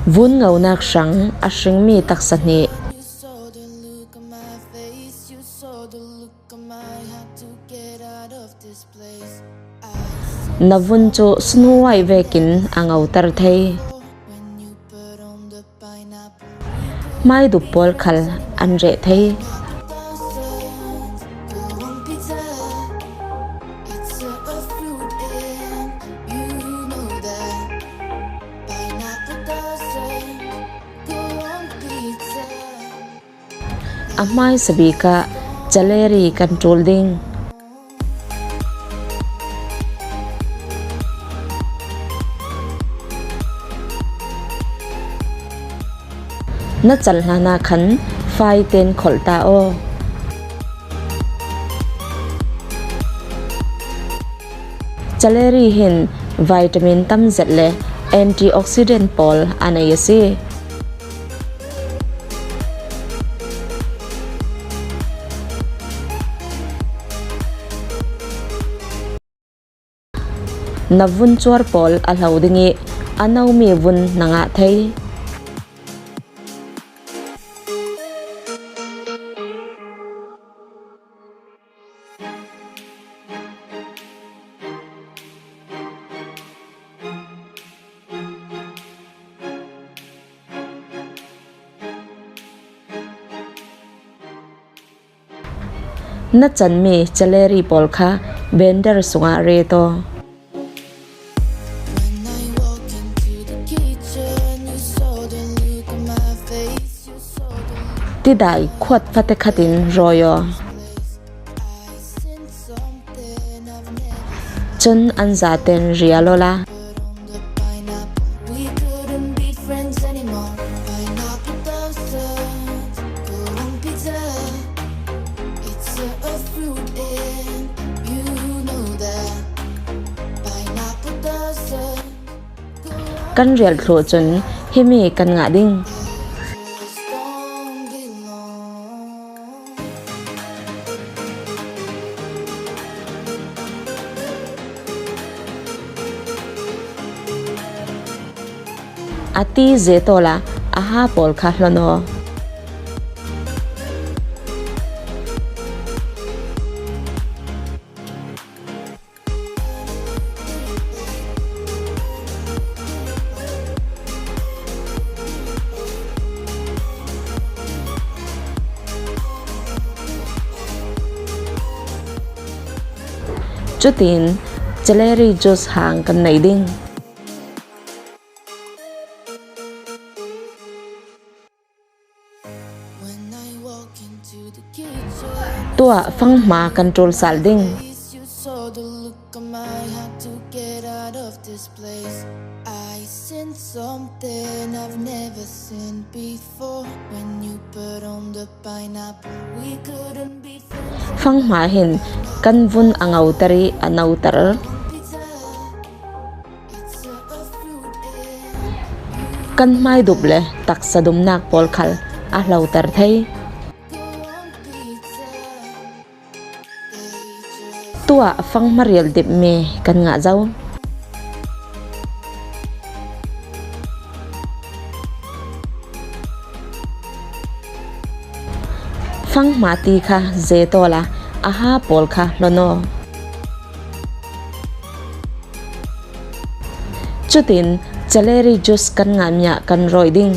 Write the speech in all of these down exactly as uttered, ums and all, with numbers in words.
Vun ngonak hrang a hring mi taksa hnih. Na vun cu Snow White vekin a ngoter thei. Hmaidup pawl khal an reh thei. A hmaisabik ah celery kan ṭul ding. Na chan hlan ah khan fai ten kholh ta aw. Celery hin vitamin tam zet le antioxidant pawl a nei a si. Na vun cuar pawl a hlo ding i a nomi vun na ngah thei. Na chanmi celery pawl kha blender sungah re taw. Tidai khuat fate khatin rawi aw. Cun an zaten rial aw la. Kan rial thluh cun himi kan ngah ding. A ti zetaw la a ha pawl kha hlon aw. Cutin celery juice hang kan nei ding. Tuah fanghma kan ṭul sal ding. Fanghma hin kan vun a ngoter i a noter. Kan hmaidup le taksa dumnak pawl khal a hloter thei. Tuah fanghma rial dipmi kan ngah zo. Fanghma ti kha zetaw la a ha pawl kha hlon aw. Cutin celery juice kan ngahmi ah kan rawi ding.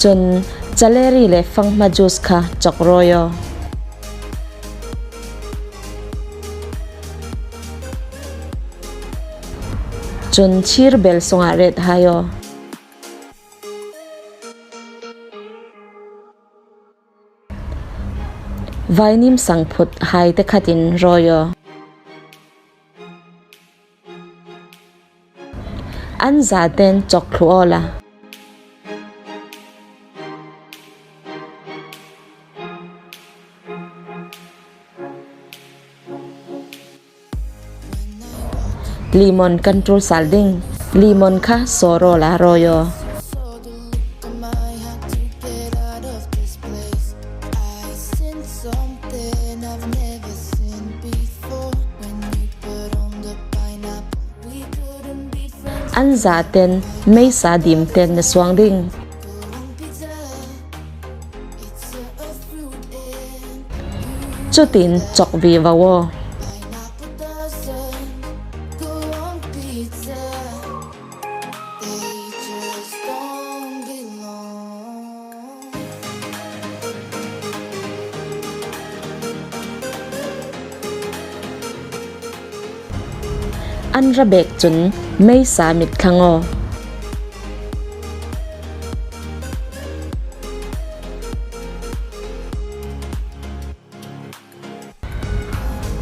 Cun celery le fanghma juice kha cawk rawi aw. Cun chir bel sungah ret hai aw. Vainim sang phut hai te khatin rawi aw. An zaten cawk thluh aw la. Lemon kan ṭul sal ding. Lemon kha sawraw la rawi aw. An zaten meisa dimten na suang ding. Cutin cawk vivo aw. An ra beek cun meisa mit thlang aw.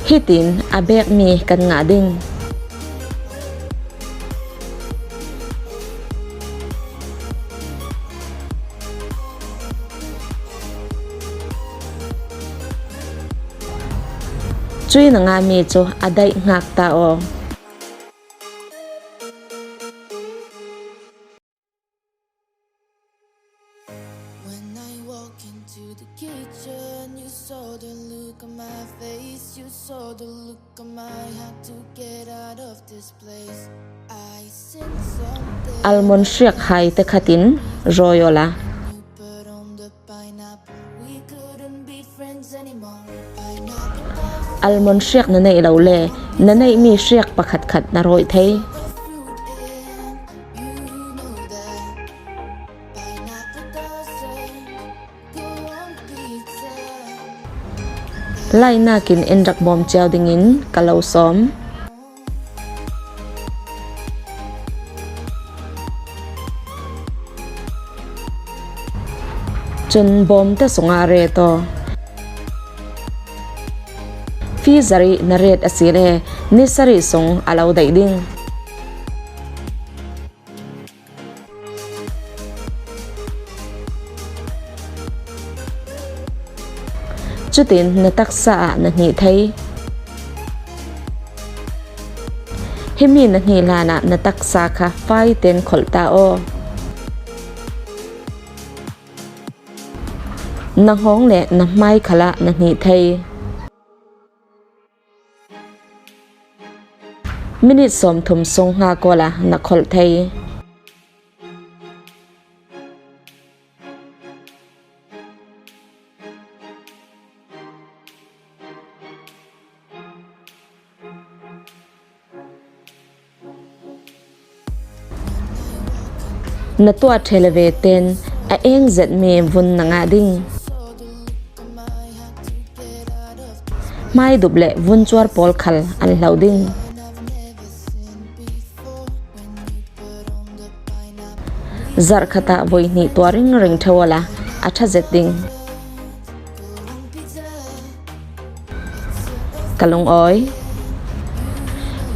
Hitin a beekmi kan ngah ding. Cui na ngahmi cu a daih hngak ta aw. When I walk into the kitchen, you saw the look on my face, you saw the look on my heart to get out of this place. I sent something. Almond hriak hai te khatin rawi awla. You put on the pineapple. We couldn't be friends anymore. Pineapple. Almond hriak na neih lo le na neihmi hriak pakhatkhat na rawi thei. Laihnak in in rak bawm cio dingin ka lo sawm. Cun bawmte sungah ret aw. Fizar i na ret a si le ni sarih sung a lo daih ding. Cutin na taksa ah na hnih thei. Himi na hnih hlanah na taksa kha fai tein kholh ta aw. Na hngawng le na hmai khalah na hnih thei. Minit sawmthum sung hngak awla na kholh thei. Na tuah ṭheh le ve tein a eng zetmi vun na ngah ding. Hmaidup le vun cuar pawl khal an hlo ding. Zarh khat ah voi hnih tuah ringring ṭheu awla a ṭha zet ding. Ka lungawi.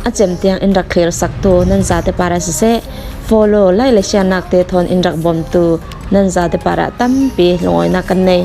A cem tiang in rak thlir saktu nan zate parah siseh, follow, like le share nak te thawn in rak bawmtu nan zate parah tampi lungawinak kan nei.